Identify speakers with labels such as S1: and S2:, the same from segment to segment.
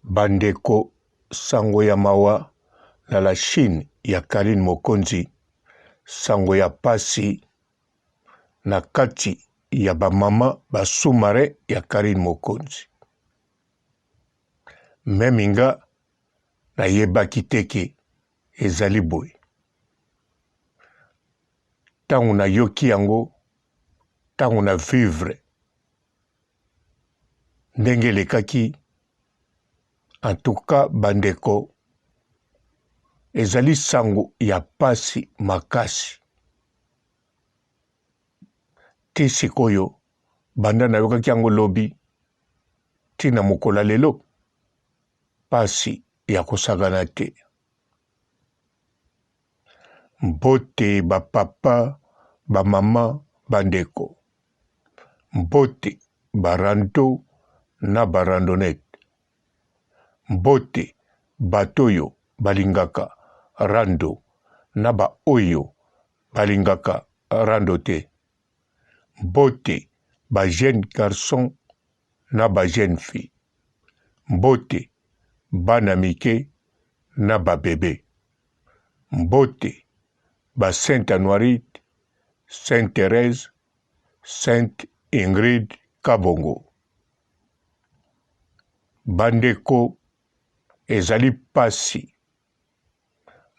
S1: Bandeko sango ya mawa na la Chine ya Carine Mokonzi, sango ya pasi na kati ya ba mama ba sous marin ya Carine Mokonzi. Meme nga nayebaki te ke ezali boye. Tango nayoki yango, tango na vivre ndenge elekaki en tout cas bandeko ezali sango ya pasi makasi ti sikoyo banda nayokaki yango lobi ti na mokolo ya lelo pasi ya kosakana te. Mbote ba papa, ba mama, ba ndeko. Mbote ba rando na ba randonnette. Mbote bato oyo balingaka rando na ba oyo balingaka rando te. Mbote ba jeunes garçons na ba jeunes filles. Mbote bana mike na ba bebes. Mbote ba Sainte Anuarite, Sainte Therèse, Sainte Ingrid Kabongo. Bandeko ezali pasi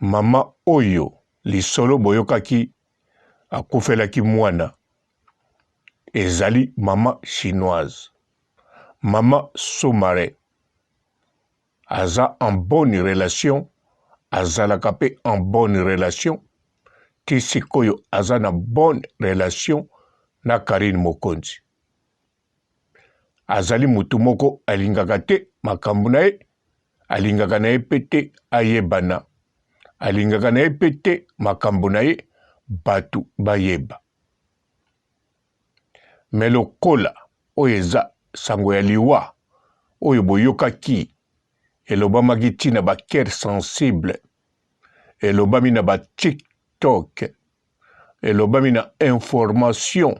S1: mama oyo lisolo boyokaki akufelaki mwana ezali mama chinoise mama sous-marin aza en bonne relation azalaka pe en bonne relation ti sikoyo aza na bonne relation na Carine Mokonzi azali mutu moko alingaka te makambo na ye alingaka na ye pe te ayebana alingaka na ye pe te makambo na ye batu bayeba Mais lokola oyo eza sango ya liwa oyo boyokaki elobamaki ti na ba coeur sensible, elobami na ba tiktok, elobami na information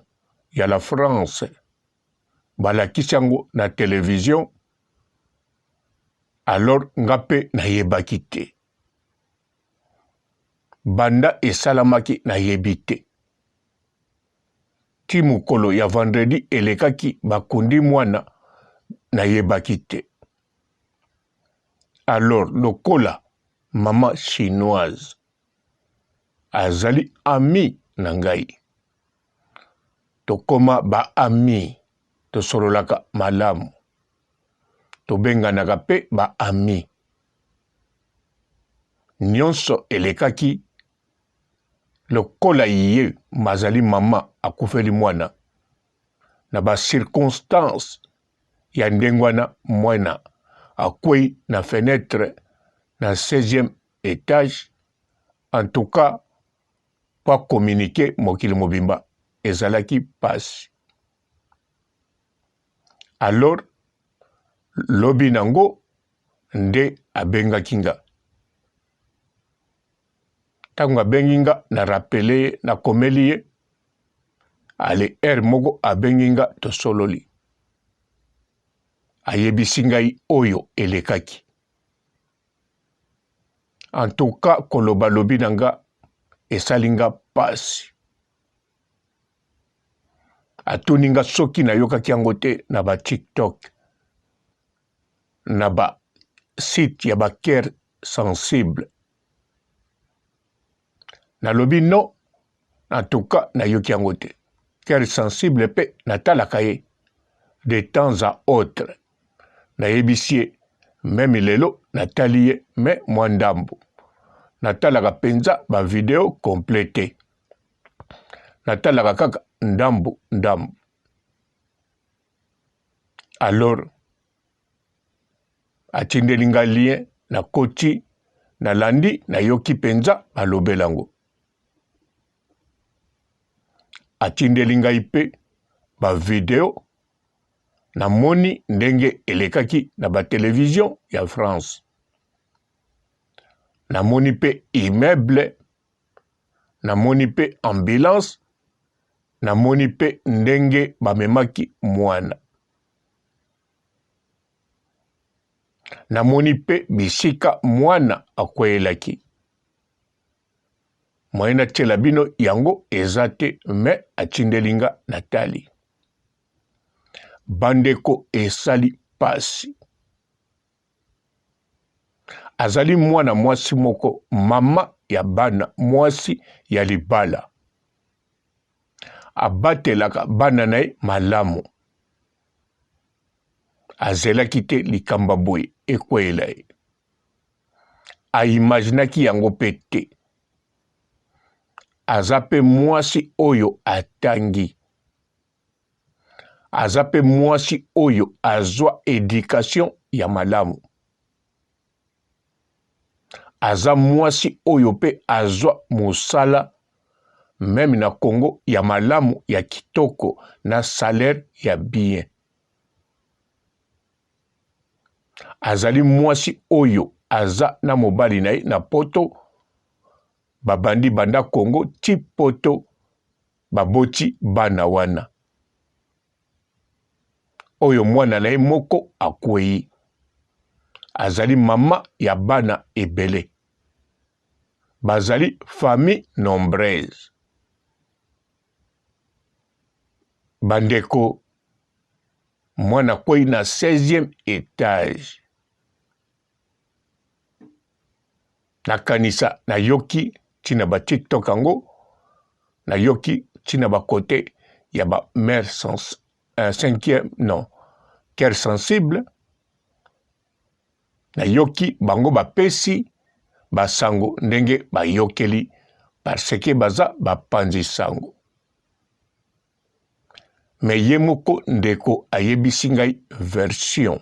S1: ya la France, balakisi yango na television, alors nga pe nayebaki te. Banda esalamaki nayebi te. Ti mokolo ya vendredi elekaki bakundi mwana nayebaki te. Alors lokola maman chinoise azali amie na ngai, tokoma ba amis, tosololaka malamu, tobenganaka pe ba amis. Nionso elekaki lokola ye mazali mama akufeli mwana na ba circonstances ya ndenge wana mwana akwei na fenetre na 16e etage en tout cas po a communiquer mokili mobimba ezalaki pasi alors lobi nango nde abengaki nga Tango abengi nga na rappeler ye na komeli ye ale heure moko abengi nga tosololi ayebisi ngai oyo elekaki en tout cas koloba lobi na nga esali nga pasi atuni nga soki nayokaki yango te na ba tiktok na ba site ya ba cœur sensible nalobi non en tout cas nayoki yango te cœur sensible mpe natalaka ye de temps à autre nayebisi ye meme lelo natali ye me mwa ndambo natalaka mpenza bavideo complet te natalaka kaka ndambo ndambo alors atindeli nga lien nakoti nalandi nayoki mpenza balobela yango atindeli ngai mpe bavideo namoni ndenge elekaki na batelevizio ya France namoni mpe immeuble namoni mpe ambulance namoni mpe ndenge bamemaki mwana. Namoni mpe bisika mwana akweyelaki. Moyen natiela bino yango eza te mais atindeli nga natali. Bandeko esali pasi. Azali mwana mwasi moko mama ya bana mwasi ya libala. Abatelaka bana na ye malamu. Azelaki te likambo ya boye ekweyela ye. A imaginaki yango pe te. Aza pe mwasi oyo atangi. Aza pe mwasi oyo azwa education ya malamu. Aza mwasi oyo pe azwa mosala meme na Congo ya malamu ya kitoko na salaire ya bien. Azali mwasi oyo aza na mobali na ye na poto babandi banda Congo ti poto baboti bana wana oyo mwana na ye moko akweyi. Azali mama ya bana ebele. Bazali famille nombreuse. Bandeko, mwana akweyi na 16e etage. Nakanisa nayoki ntina ba tiktok yango, nayoki ntina ba kote ya ba mère sens, cinquième non cœur sensible Nayoki bango bapesi ba sango ndenge bayokeli parce que baza ba panzi sango. Mais ye moko ndeko ayebisi ngai version.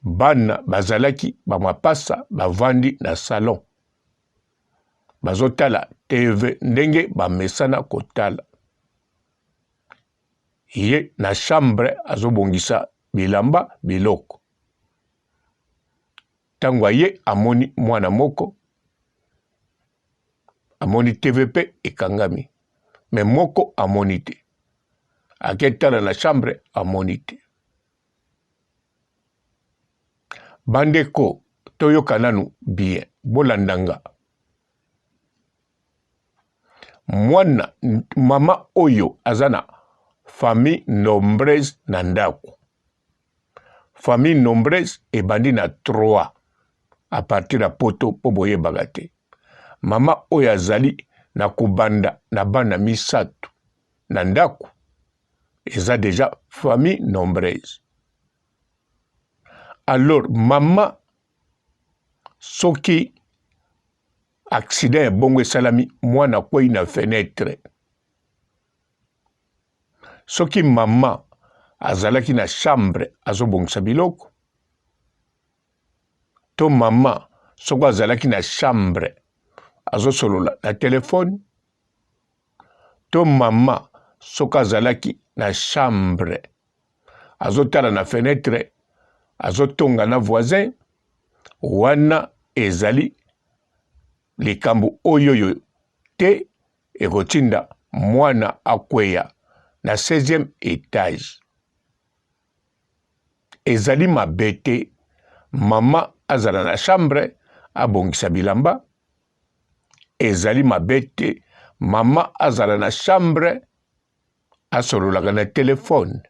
S1: Bana bazalaki ba mapasa bavandi na salon bazotala TV ndenge bamesana kotala. Ye na chambre azobongisa bilamba biloko. Tango aye amoni mwana moko, amoni TV pe ekangami mais moko amoni te. Ake tala na chambre amoni te. Bandeko toyoka nanu bien, bolanda nga. Mwana mama oyo aza na famille nombreuse na ndako. Famille nombreuse ebandi na 3 à partir ya poto mpo boyebaka te. Mama oyo azali na kobanda na bana misato na ndako eza deja famille nombreuse. Alors mama soki accident ya bongo esalami mwana akwei na fenetre soki mama azalaki na chambre azobongisa biloko to mama soki azalaki na chambre azosolola na telefone to mama soki azalaki na chambre azotala na fenetre azotonga na voisin wana ezali likambo oyoyo te ekotinda mwana akweya na 16e etage. Ezali mabe te mama azala na chambre abongisa bilamba, ezali mabe te mama azala na chambre asololaka na telefone.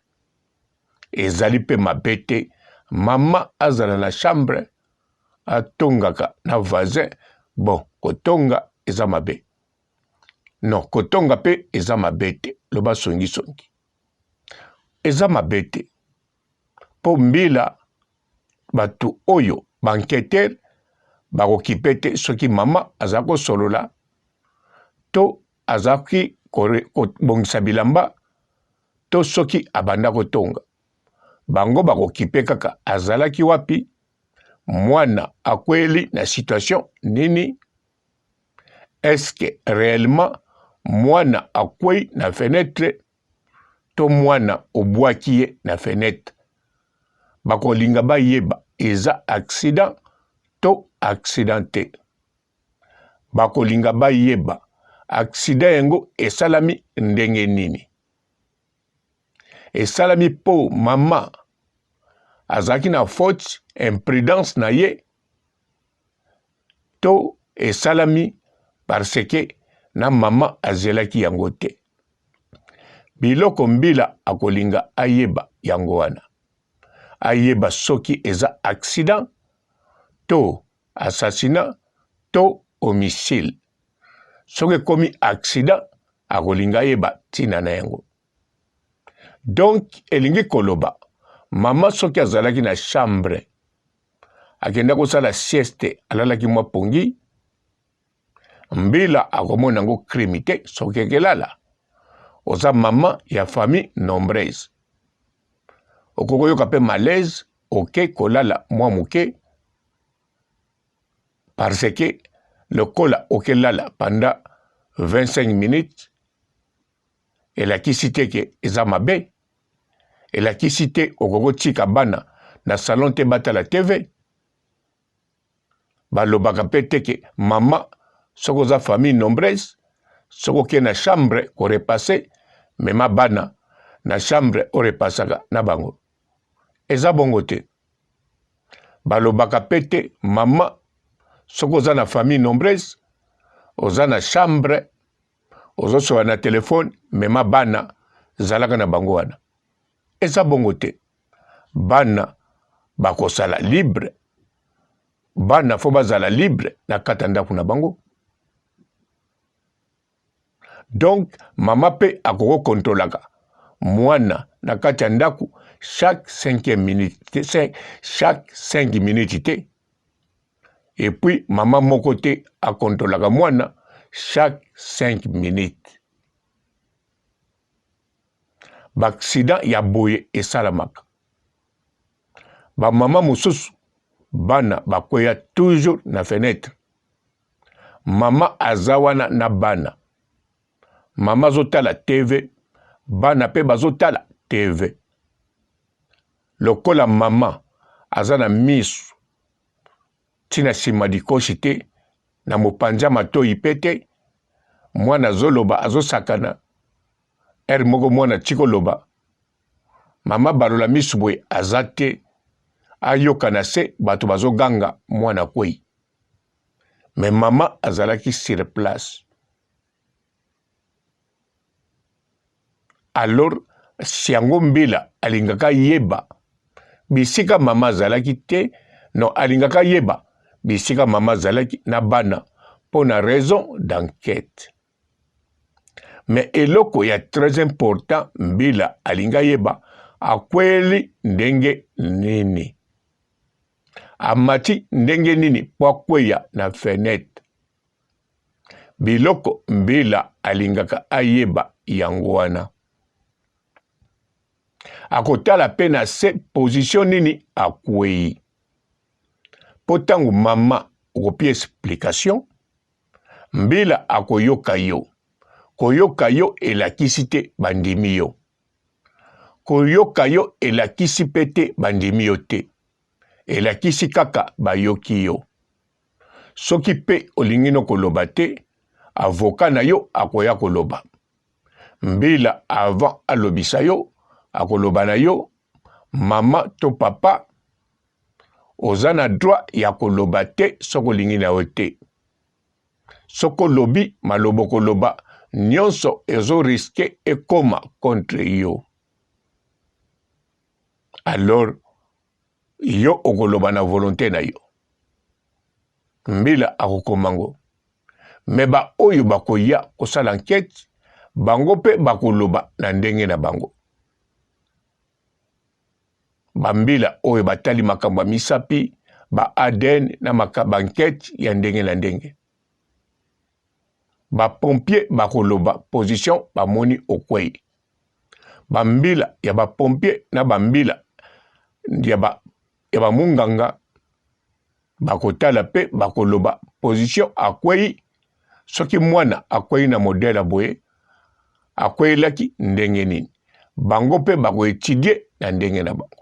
S1: Ezali mpe mabe te mama azala na chambre atongaka na voisin. Bon, kotonga eza mabe? Non, kotonga mpe eza mabe te. Loba songisongi eza mabe te, mpo mbila bato oyo ba enquêteur bakokipe te soki mama aza kosolola to azalaki kobongisa bilamba to soki abanda kotonga. Bango bakokipe kaka azalaki wapi, mwana akweli na situation nini, est-ce que reellement mwana akwei na fenetre to mwana obwaki ye na fenetre. Bakolinga bayeba eza accident to accident te. Bakolinga bayeba accident yango esalami ndenge nini. Esalami po mama. azalaki na faute, imprudence na ye to esalami parce que na mama azelaki yango te. Biloko mbila akolinga ayeba yango wana, ayeba soki eza accident to assassinat to homicile. Soki ekomi accident, akolinga ayeba ntina na yango. Donc elingi koloba mama soki azalaki na chambre akenda kosala sieste, alalaki mwa pongi, mbila akomona yango crime te soki ekelala. Oza mama ya famille nombreuse, okoki koyoka mpe malaise, oke kolala mwa moke parce que lokola okelala pendant 25 minutes elakisi te ke eza mabe, elakisi te okoki kotika bana na salon te batala TV. Balobaka mpe te ke mama soki oza famille nombreuse, soki oke na chambre korepase, mema bana na chambre orepasaka na bango. Eza bongo te. Balobaka mpe te mama soki oza na famille nombreuse, oza na chambre ozosola na telefone, mema bana zalaka na bango wana. Eza bongo te. Bana bakosala libre, bana fo bazala libre na kati ya ndako na bango. Donc mama mpe akoki kontrolaka mwana na kati ya ndako chaque 5 minute, chaque 5 minutes te. Et puis mama moko te akontrolaka mwana chaque 5 minutes. Ba accident ya boye esalamaka. Ba mama mosusu bana bakweya toujours na fenetre. Mama aza wana na bana, mama azotala TV, bana pe bazotala TV. Lokola mama aza na misu ti na sima likosi te, na mopanzi ya matoyi pe te, mwana azoloba azosakana, heure moko mwana atiki koloba, mama balola misu boye aza te, ayoka na se bato bazoganga mwana akweyi. Mais mama azalaki sur place. Alors yango mbila alingaka ayeba bisika mama azalaki te, non, alingaka ayeba bisika mama azalaki na bana mpo na raison d'enquête. Mais eloko ya très important mbila alingi ayeba akweli ndenge nini, amati ndenge nini mpo akweya na fenetre. Biloko mbila alingaka ayeba yango wana. Akotala pe na se position nini akweyi. Po tango mama okopi explication, mbila akoyoka yo. Koyoka yo elakisi te bandimi yo. Koyoka yo elakisi pe te bandimi yo te. Elakisi kaka bayoki yo. Soki pe olingi no koloba te, avocat na yo akoya koloba. Mbila avant alobisa yo, akoloba na yo, mama to papa, oza na droit ya koloba te soki olingi na yo te. Soki olobi, maloba okoloba nionso ezo risquer ekoma contre yo. Alors yo okoloba na volonte na yo, mbila akokoma ngo. Me ba oyo bakoya kosala enquete, bango pe bakoloba na ndenge na bango. Ba mbila oyo batali makambo ya misapi, ba ADN na ba enquete ya ndenge na ndenge. Ba pompier bakoloba position bamoni okwei. Ba mbila ya ba pompier na ba mbila ya ba ya ba munganga bakotala pe bakoloba position akwei. Soki mwana akwei na modèle ya boye, akweyelaki ndenge nini, bango pe bako etudier na ndenge na bango.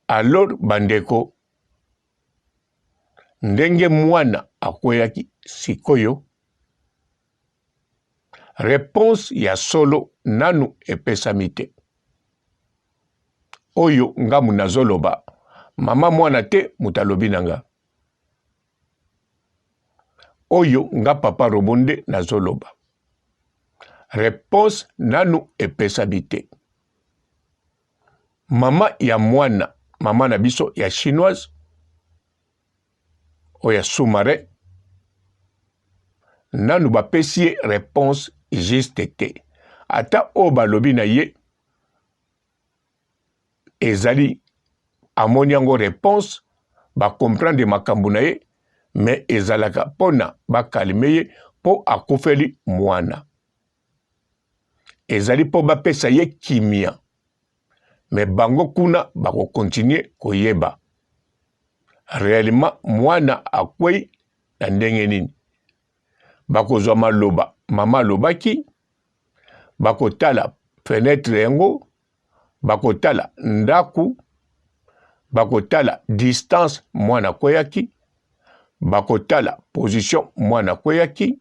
S1: Alors bandeko, ndenge mwana akweyaki sikoyo, reponse ya solo nanu epesami te. Oyo nga munazoloba mama mwana te moto alobi na nga. Oyo nga papa robo nde nazoloba. Reponse nanu epesami te. Mama ya mwana, mama na biso ya chinoise oyo ya sous-marin nanu bapesi ye reponse juste te. Ata oyo balobi na ye ezali amoni yango reponse ba comprendre makambo na ye me ezalaka mpona bakalme ye mpo akufeli mwana ezali mpo bapesa ye kimia me bango kuna bakokontinue koyeba reellement mwana akwei na ndenge nini bakozwa maloba mama alobaki bakotala fenetre yango bakotala ndaku, bakotala distance mwana akweyaki, bakotala position mwana akweyaki,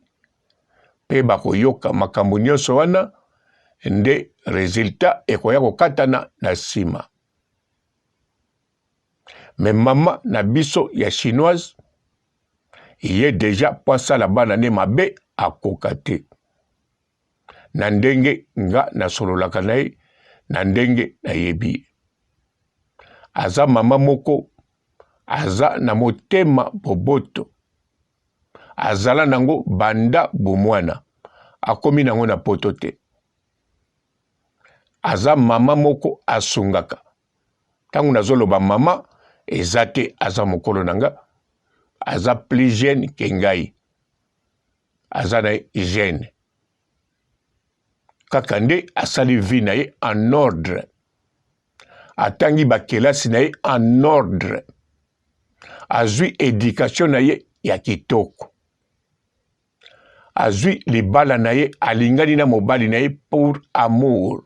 S1: mpe bakoyoka makambo nyonso wana nde resultat ekoya kokatana na nsima. Me mama na biso ya chinoise ye deja mpo asala bana ne mabe akoka te. na ndenge nga nasololaka na ye na ndenge nayebi ye aza mama moko aza na motema boboto azala nango banda bomwana akomi nango na poto te aza mama moko asungaka ntango nazoloba mama eza te aza mokolo na nga aza plus jeune ke ngai aza na jeune kaka nde asali vie na ye en ordre atangi bakelasi na ye en ordre azwi education na ye ya kitoko azwi libala na ye alingani na mobali na ye pour amour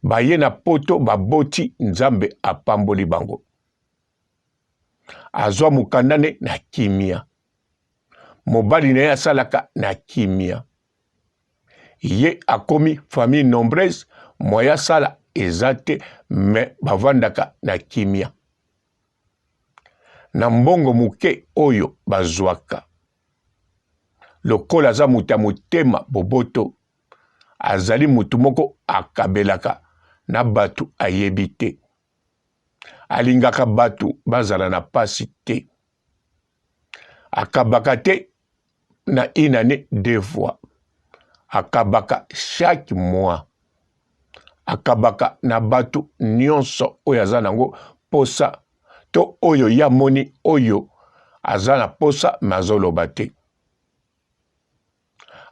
S1: baye na poto baboti nzambe apamboli bango azwa mokanda ne na kimia mobali na ye asalaka na kimia ye akomi famille nombreuse moyen asala eza te me bavandaka na kimia na mbongo moke oyo bazwaka lokola aza moto ya motema boboto azali moto moko akabelaka na bato ayebi te alingaka bato bazala na pasi te akabaka te na une année deux fois akabaka chaque mois akabaka na bato nyonso oyo aza nango posa to oyo ye amoni oyo aza na posa me azoloba te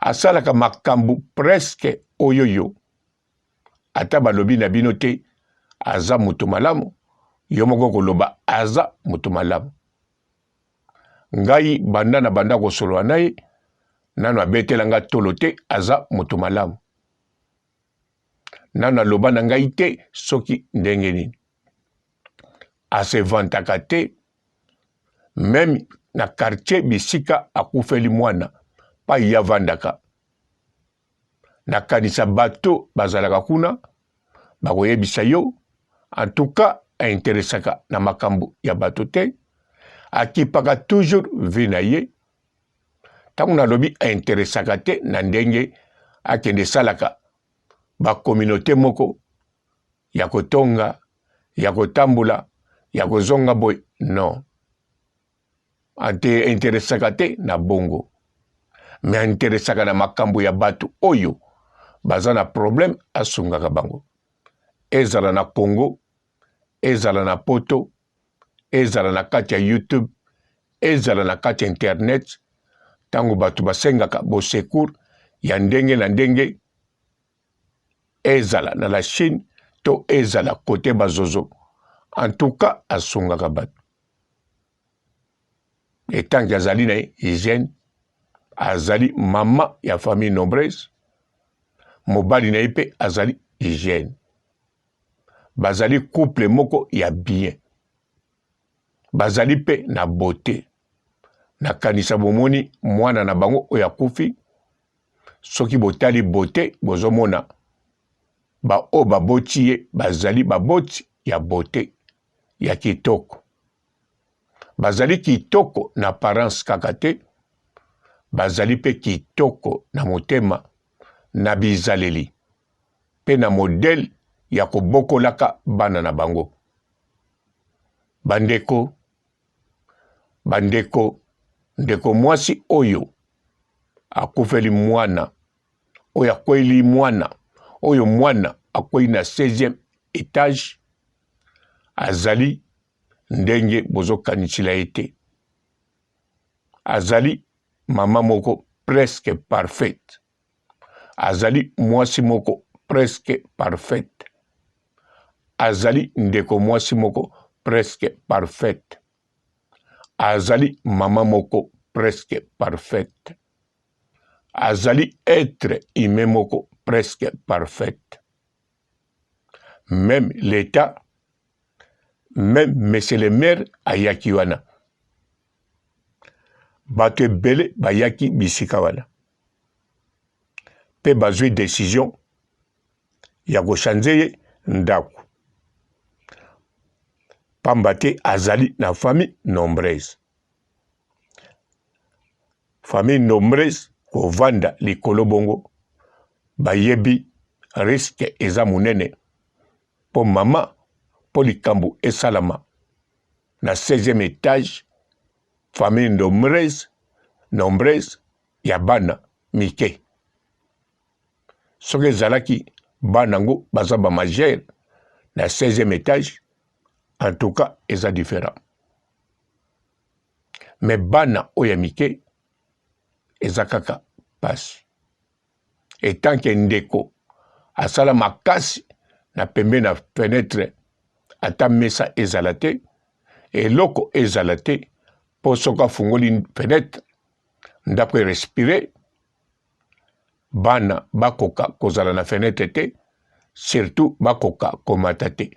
S1: asalaka makambo presque oyoyo ata balobi na bino te aza moto malamu yo moko koloba aza moto malamu ngai banda na banda kosolola na ye nano abetela nga tolo te aza moto malamu nano aloba na ngai te soki ndenge nini asevantaka te meme na quartier bisika akufeli mwana pai ye avandaka Nakanisa bato bazalaka kuna bakoyebisa yo en tout cas ainteresaka na makambo ya bato te akipaka toujours vie na ye ntango nalobi ainteresaka te na ndenge akende esalaka bacommunauté moko ya kotonga ya kotambola ya kozonga boye non ante interesaka te na bongo me interesaka na makambo ya bato oyo baza na problème asungaka bango ezala na Congo ezala na poto ezala na kati ya YouTube ezala na kati ya internet ntango bato basengaka bosecours ya ndenge na ndenge ezala na la Chine to ezala kote bazozo en tout cas asungaka bato etanke azali na hygiène azali mama ya famille nombreuse mobali na ye mpe azali hygiène bazali couple moko ya bien bazali mpe na beauté nakanisa bomoni mwana na bango oyo akufi soki botali beauté bozomona. Baoyo baboti ye bazali baboti ya beaute, ya kitoko. Bazali kitoko na apparence kaka te, bazali mpe kitoko na motema, na bizaleli mpe na modele ya kobokolaka bana na bango. Bandeko, bandeko, ndeko mwasi oyo akufeli mwana oyo akweli mwana oyo mwana akwei na 16e etage azali ndenge bozokanisila ye te azali mama moko presque parfaite azali mwasi moko presque parfaite azali ndeko mwasi moko presque parfaite azali mama moko presque parfaite azali etre humain moko presque parfaite meme l'etat meme monsieur le maire ayaki wana bato ebele bayaki bisika wana mpe bazwi decision ya kochange ye ndako pamba te azali na famille nombreuse Famille nombreuse kovanda likolo bongo bayebi risque eza munene po mama po likambo esalama na 16e etage famille nombreuse nombreuse ya bana mike soki ezalaki bana yango baza ba majeur na 16e etage en tout cas eza différent me bana oyo ya mike eza kaka pasi etanke ndeko asala makasi na pembe na fenetre ata mesa ezala te eloko ezala te mpo soki afungoli fenetre ndako erespire bana bakoka kozala na fenetre te surtout bakoka komata te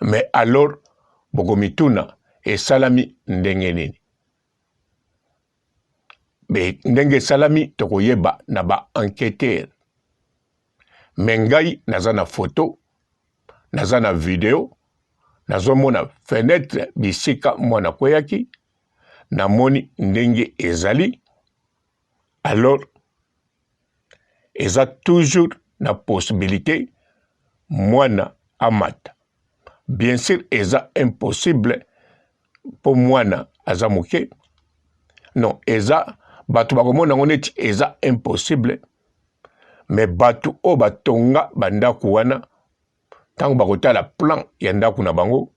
S1: Mais alors bokomituna esalami ndenge nini? Be, ndenge esalami tokoyeba na ba enquêteurs. Mais ngai naza na photo, naza na video, nazomona fenetre bisika mwana akweyaki, namoni ndenge ezali. Alors eza toujours na possibilité mwana amata bien sûr eza impossible mpo mwana aza moke non eza bato bakomona yango neti eza impossible me bato oyo batonga bandako wana ntango bakotala plan ya ndako na bango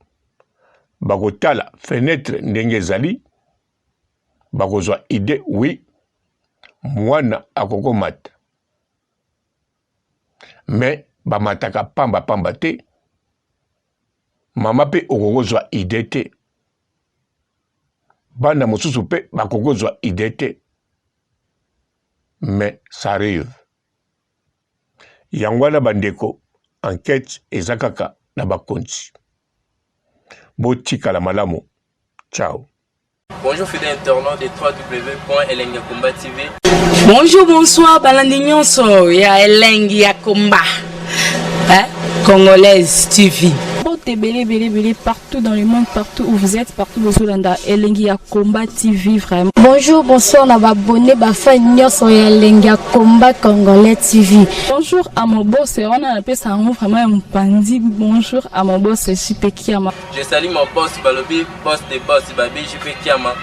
S1: bakotala fenetre ndenge ezali bakozwa idee oui mwana akokomata me bamataka pamba pamba te mama mpe okokozwa idee te bana mosusu mpe bakokozwa idee te mais ça arrive yango wana bandeko enquête eza kaka na bakonzi botikala malamu ciao
S2: Bonjour fidèle internaute de www.elengiyakomba TV.
S3: Bonjour, bonsoir, balandi nyonso ya Elengi ya Komba. Hein? Congolaise TV.
S4: Mbote ebele ebele ebele partout dans le monde partout où vous êtes partout bozolanda elengi ya combat TV vraiment.
S5: Bonjour, bonsoir na ba abonné ba fan nyonso ya elengi ya combat congolais TV.
S4: Bonjour à mon boss wana napesa yango vraiment ya mopanzi bonjour à mon boss JP Kiama.
S2: Je salue mon boss balobi boss de boss babi JP Kiama.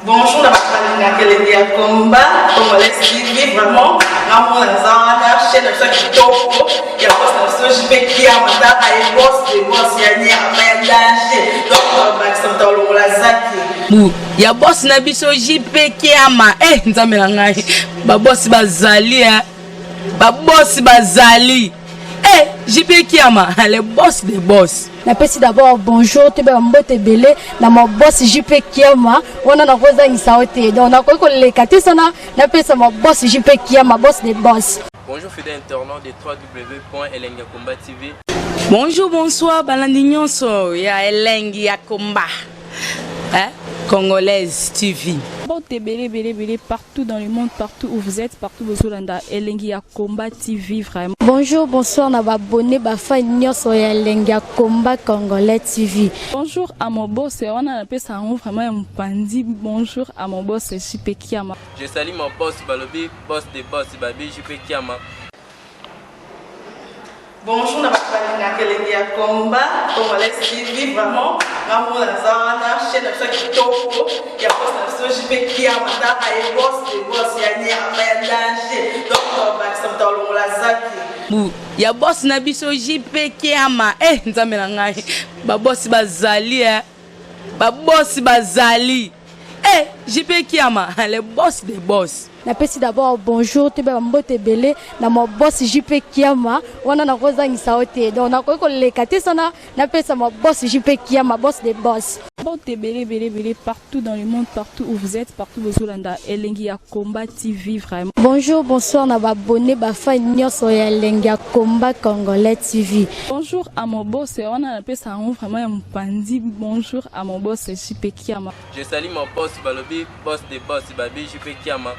S6: Bonjour na bato balingaka elengi ya combat congolais TV vraiment ngamona naza wana chaîne na biso ya kitoko ya boss na biso JP Kiama tala ye boss de boss ya nyama ya danger donc bakisa moto alongola zaki
S3: bu ya boss na biso JP Kiama eh nzambe na ngai ba boss bazali eh ba boss bazali Eh, JP Kiama, le boss des boss.
S5: napesi d'abord bonjour toyeba mbote ebele na ma boss jp kiama wana nakozangisa yo te donc nakoki koleka te sana napesa ma boss jp kiama boss de boss
S2: Bonjour fidèle internaute de www.elengiyakomba TV.
S3: Bonjour, bonsoir, balandi nyonso ya Elengi ya Komba. Hein? Congolaise TV.
S4: Mbote ebele ebele ebele partout dans le monde, partout où vous êtes, partout bozolanda Elengi ya Combat TV vraiment.
S5: Bonjour, bonsoir na ba abonnés, ba fans nyonso ya Elengi ya Combat Congolais TV.
S4: Bonjour à mon boss, wana napesa yango vraiment ya mopanzi. Bonjour à mon boss JP Kiama.
S2: Je salue mon boss balobi, boss de boss babi JP Kiama.
S6: Bonjour na bato balingaka Elengi ya Combat Congolais TV, vraiment nga moko naza wana, chaîne na biso ya kitoko ya boss na biso JP Kiama, taka ye boss de boss ya nyama ya danger, donc tobakisa moto alongola zaki
S3: Bu ya boss na biso JP Kiama. Eh, nzambe na ngai, babosi bazali, eh babosi bazali. Eh, JP Kiama, le boss des boss.
S5: Napesi d'abord bonjour, toyeba bambote ebele na ma boss JP Kiama, wana nakozangisa yo te. Donc nakoki koleka te sana napesa ma boss JP Kiama, boss de boss.
S4: Mbote ebele ebele ebele partout dans le monde, partout où vous êtes, partout bozolanda Elengi ya Combat TV vraiment.
S5: Bonjour, bonsoir na ba abonnés, ba fans nyonso ya Elengi ya Combat Congolais TV.
S4: Bonjour à mon boss, wana napesa yango vraiment ya mopanzi. Bonjour à mon boss JP Kiama.
S2: Je salue mon boss balobi, boss de boss babi JP Kiama.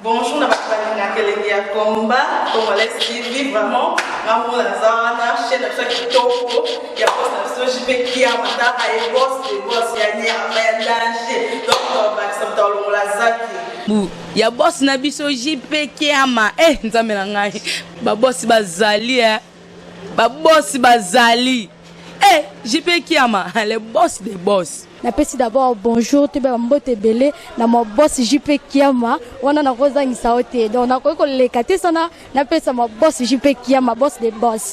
S6: Bonjour na bato balingaka Elengi ya Combat Congolais TV, vraiment nga moko naza wana, chaîne na biso ya kitoko ya boss na biso JP Kiama, taka ye boss de boss ya nyama ya danger, donc tobakisa moto alongola zaki
S3: Bu ya boss na biso JP Kiama. Eh, nzambe na ngai, babosi bazali, eh babosi bazali. Eh, JP Kiama, le boss des boss.
S5: Napesi d'abord bonjour, toyeba bambote ebele na ma boss JP Kiama, wana nakozangisa yo te. Donc nakoki koleka te sana napesa ma boss JP Kiama, boss de boss.